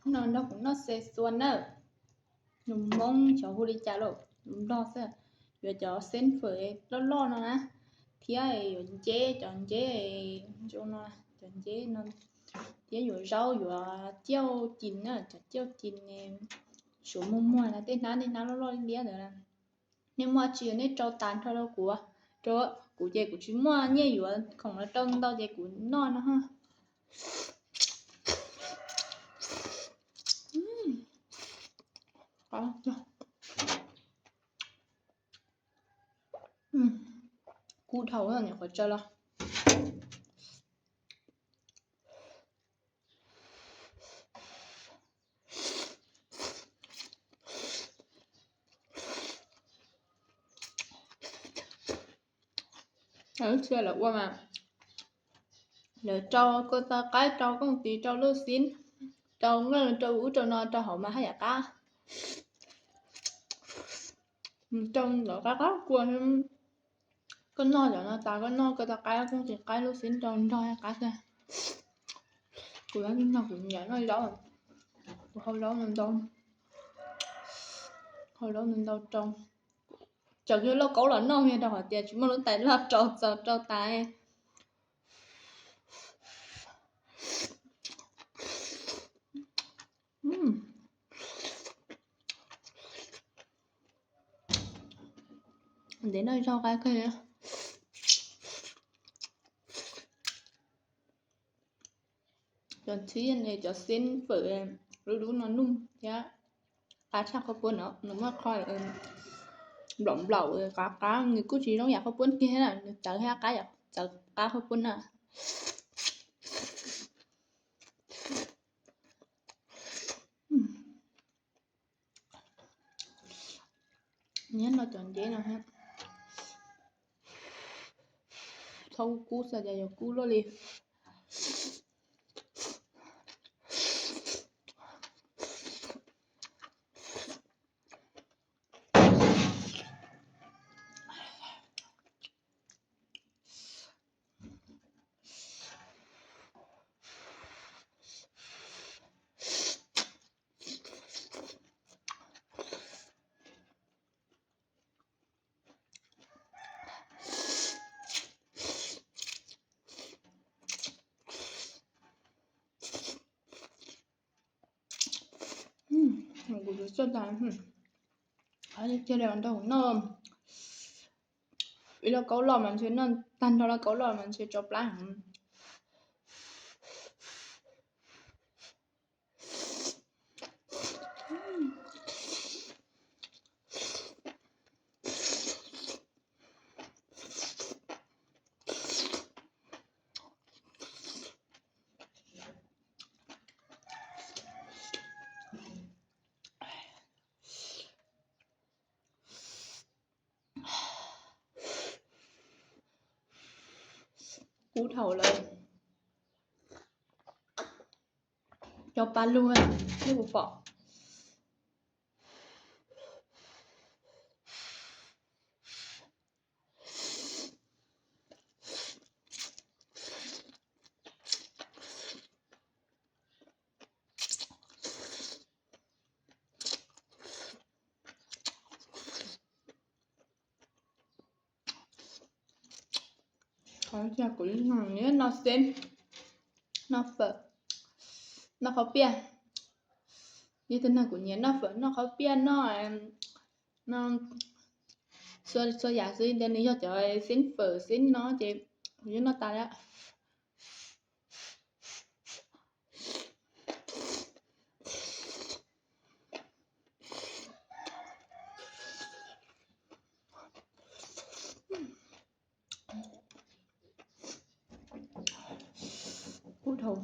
Hnub no nrog kuv noj xe xuas na. Lus Hmoob xyov hu li cas lawm, lus Nplog xwb. Yuav cov xeeb fawm loj loj no na, thiab yuav nceb cov nceb zoo no, cov nceb no, thiab yuav zaub, yuav ciauj cim na, cov ciauj cim ne, suav muag muag na, tej hnab tej hnab loj loj liab ntawd. Nej muaj tsis nej rau tas nrho rau kuv, rau kuv ces kuv tsis muaj nyiaj yuav khoom los rau ntau ces kuv noj no. Kub dhau nyuam qhuav tsaws los. Lub txhia lawv ua mas lawv rau kua txoj qaib, rau kooj tis, rau lub xib, rau nqaij, rau ub rau no rau hauv mas haj yam qab. Rau ntawd qab qab kua. Koj noj cov no tas koj noj kua txoj qaib, kooj tis, qaib, lub xib rau nrog qab xwb. Kuv noj kuv nyiam noj zaub, kuv hau zaub no ntau, hau zaub no ntau rau. Tseem yog lauj kaub los noj rau qhov tias tsis muaj lub tais loj rau txaus rau tas. Ntev noj zaub qab kawg. Cov thib cov xeeb fawm dub dub no nuj thiab qab tshaj qhaub poob no, nws muaj qhov nplaum nplaum qab qab, nws kuj tsis zoo yam qhaub poob tiag na, nws txawv thiab qab, txawv qab qhaub poob na. Nyob no cov nceb no, thaub kub xav cas yuav kub luaj li. Kuv tus xoj tas, cia li nrog kuv noj ib lauj kaub loj mas ntshe noj tag nrho lauj kaub loj mas ntshe tsau plab heev. Kub dhau lawm. Cov pa lug, nej puas pom? Kuv nyiam noj xeeb, noj fawm, noj qhaub piaj. Yog tus neeg kuv nyiam noj fawm noj qhaub piaj noj txhua yam xwb, nws yog cov xeeb fawm xeeb no ces kuv yeej noj tas lawm. Kub dhau.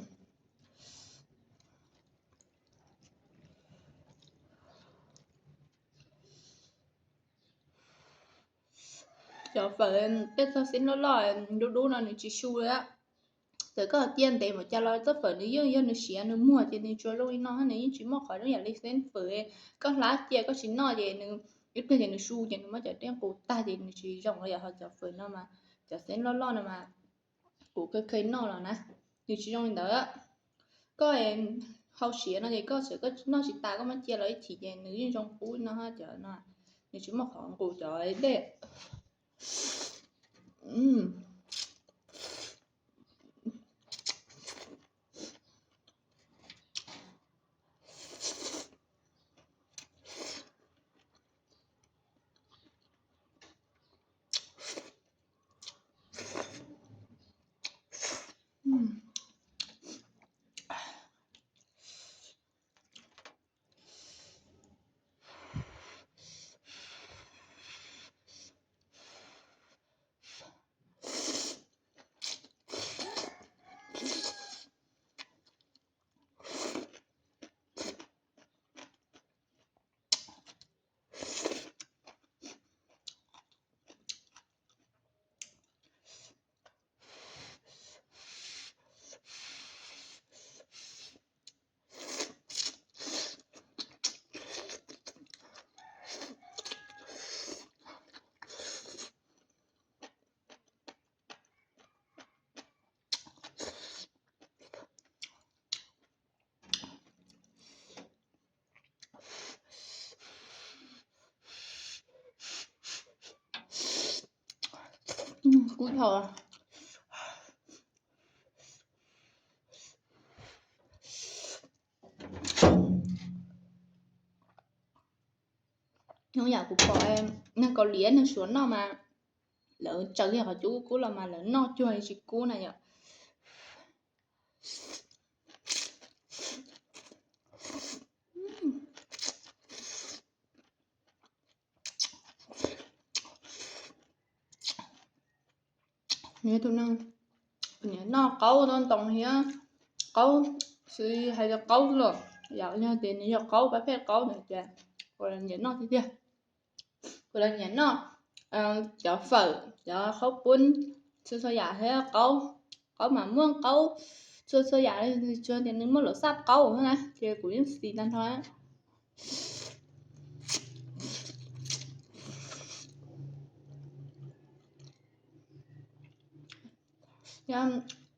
Cov fawm tej txoj xeeb loj loj dub dub no nws tsis su li. Txawm koj ciaj ntev npaum cas los txoj fawm nws yeej yog nws siav nws muag ces nws tsuas zoo li no, nws yeej tsis muaj qhov zoo yam li xeeb fawm. Koj hlab cia koj tsis noj ces nws ib pliag ces nws su ces nws muab cov dej qus tag ces nws tsis zoo li. Yog ho cov fawm no mas, cov xeeb loj loj no mas kuv kheev kheev noj los na, nws tsis zoo li ntawd. Koj hau siav no ces koj txawm koj noj tsis tas koj muab cia los ib chim ces nws yeej zoo qub no cov no. Nws tsis muaj qhov nqus cov dej. Kub dhau. Hnub yam kuv pom neeg Kaus Lim neeg Suav noj mas lawv tsaws kiag qhov cub kub los mas lawv noj cuag tsis kub na yom. Nws tus neeg noj qaub ntoo thiab qaub, xws hais tias qaub xwb los yog tias nws yog qaub pab pheej qaub ntawd ces kuv los nyiam noj tiag tiag. Kuv los nyiam noj cov fawm, cov qhaub poob, txhua txhua yam thiab qaub, qaub mas muaj qaub, txhua txhua yam, tsuas tias nws muaj lub xab qaub na ces kuv yeej xis tag nrho.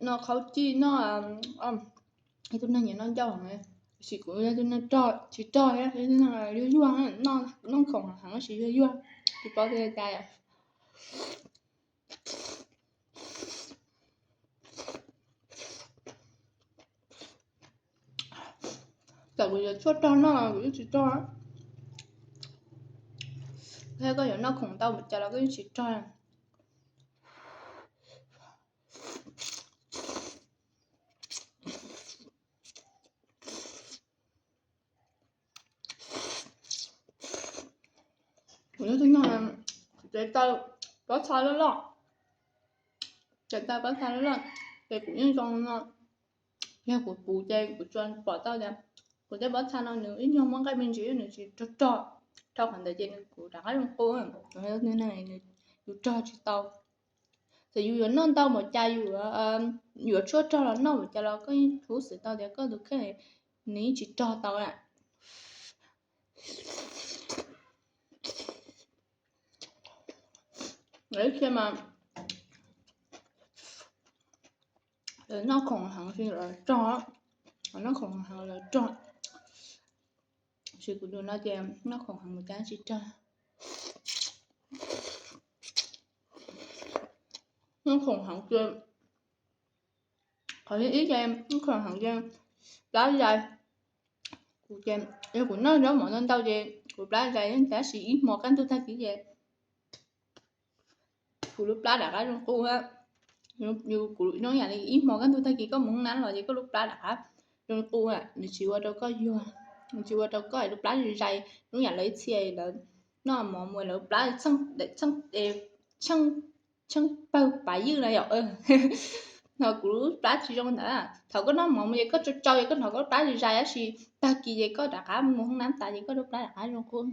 Noj qhaub cij noj, ib tug neeg nyiam noj ncauj heev, tab sis kuv yog tus neeg rog tsis rog thiab, yuag yuag, noj khoom heev tab sis yuag yuag, tsis paub tias cas. Txawm kuv yuav tshuaj rog noj los kuv yeej tsis rog. Thiab koj yuav noj khoom ntau npaum cas los koj yeej tsis rog. Kuv nyob teb no, kuv tsev taw pob txha loj loj, tsev taw pob txha loj loj, ces kuv yeej zoo no. Yog kuv puv ces kuv tsuas pom tau tias kuv tej pob txha no nws ib nyuag muaj nqaij me ntsis, nws tsis rog rog, rau qhov ntawd ces kuv rov qab zoo qub. Yus rog tsis tau, txawm yus yuav noj ntau npaum cas, yus yuav tshuaj rog los noj npaum cas los koj yeej thub xwm tau tias koj tus kheej nws yeej tsis rog tau na. Lawv ib txhia mas lawv noj khoom heev los rog, noj khoom heev los rog, tab sis kuv tus no ces noj khoom heev mus cas tsis rog. Noj khoom heev ces, qhov ib ces noj khoom heev ces plab zais. Kuv ces yog kuv noj zaub mov ntau ntau ces kuv plab zais, tab sis ib hmo kaj ntug tag kis ces kuv lub plab rov qab zoo qub. Yus kuv zoo yam li ib hmo kaj ntug tag kis koj mus hoob nab los ces koj lub plab rov qab zoo qub, nws tsis ua rau koj yuag, nws tsis ua rau koj lub plab zais. Zoo yam lawv ib txhia lawv noj mov mus lawv plab txheej, txheej pawg pav ywj na yom. Ho kuv lub plab tsis zoo ntawd, thaum koj noj mov mus ces koj tsau tsau ces koj hnov koj lub plab zais, tab sis tag kis ces koj rov qab mus hoob nab tas ces koj lub plab rov qab zoo qub.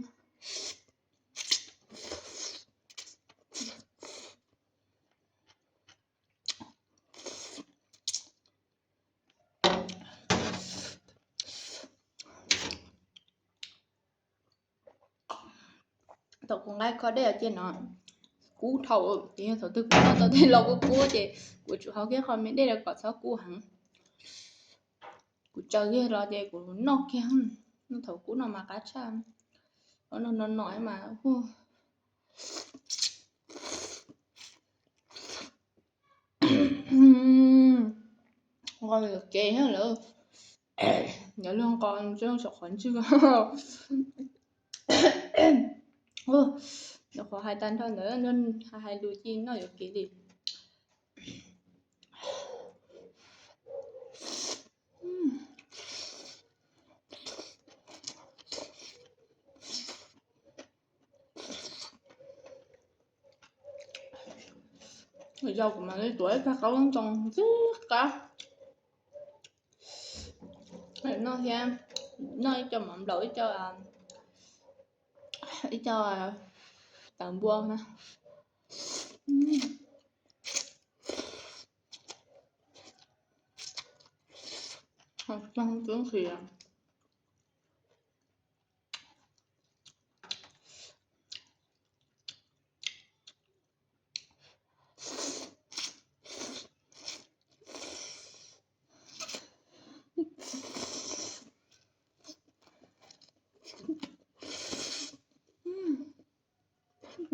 Thaum kuv nqa kho dej los cia no kub dhau, ces yog thaum twg kuv noj tau tej lo kub kub ces kuv tsum hau kiag qho me dej rau kom txhob kub heev. Kuv tsaws kiag los ces kuv noj kiag. Thaum kub no mas qab tshaj, no no no mas hu nqos yuam kev lawm. Nyob luag nqos saum qhov ntswg. Qhov hais tag nrho ntawd hais lus ci noj yuam kev li. Yog kuv mam li tuav ib pab qaub ntoo ntxim qab. Noj thiab, noj ib co mov nplaum, ib co, ib co tawv npua na. Twb nqhis.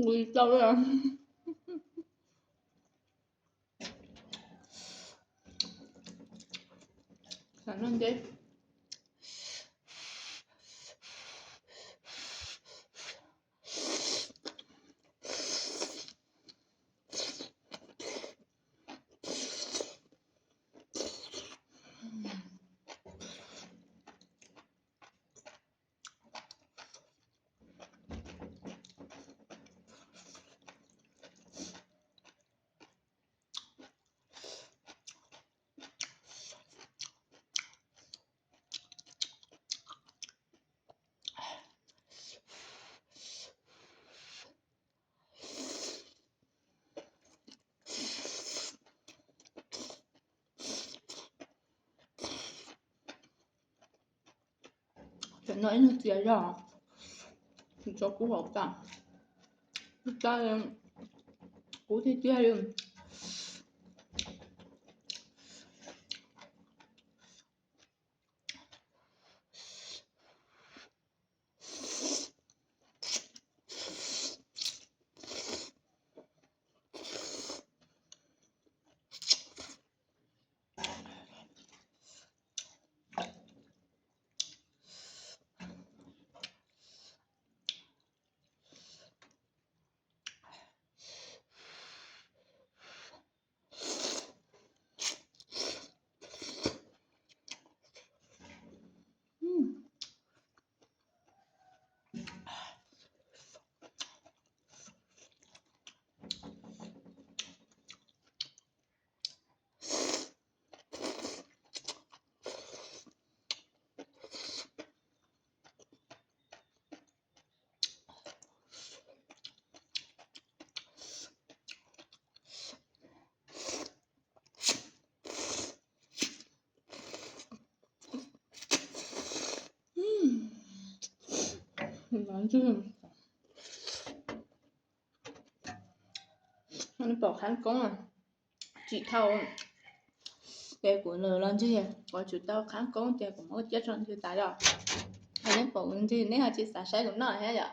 Ui tau. Xav noj nteb. Tam no ib nyuag txias zog, tso kub hauv tas, tas kub tiag tiag li. Pom khab koob tsis thau, ces kuv los ntseg, kuv tsis tau khab koob ces kuv muab ciab tso ntseg tas yom. Neb pom kuv ntseg neb ho tsis xav saib kuv noj thiab yom.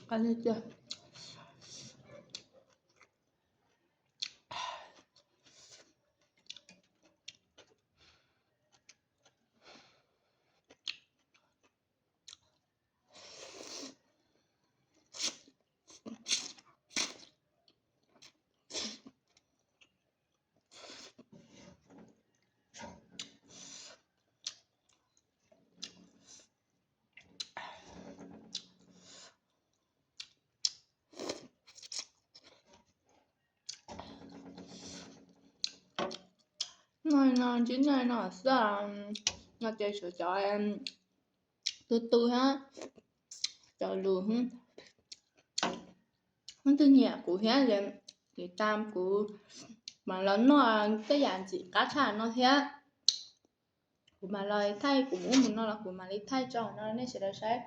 Qab tiag tiag. No ntsib nej no xwb, no ces tshuav cov tu tu thiab, cov lus, leej twg nyiam kuv thiab ces tiv tam kuv mam los noj tej yam ntxim qab tshaj no thiab. Kuv mam los thaij, kuv mus ub mus no los kuv mam li thaij tso no nej sawv daws saib.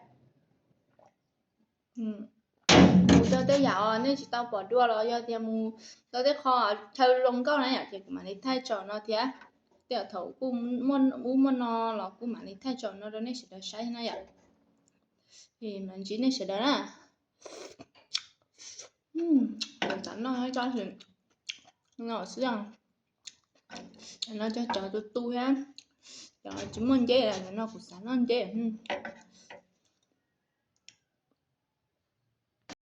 Mus rau tej yam uas nej tsis tau pom dua los yog tias mus rau tej qho chaw zoo nkauj na yom, ces kuv mam li thaij tso no thiab. Tej yam thaum kuj muaj ub muaj no los kuj mam li thaij tso no rau nej sawv daws saib na yom. Mas ntsib nej sawv daws na. Kuv xav noj tso, no xwb. No cov cov tu tu thiab, cov tsis muaj nceb, no kuv xav noj nceb.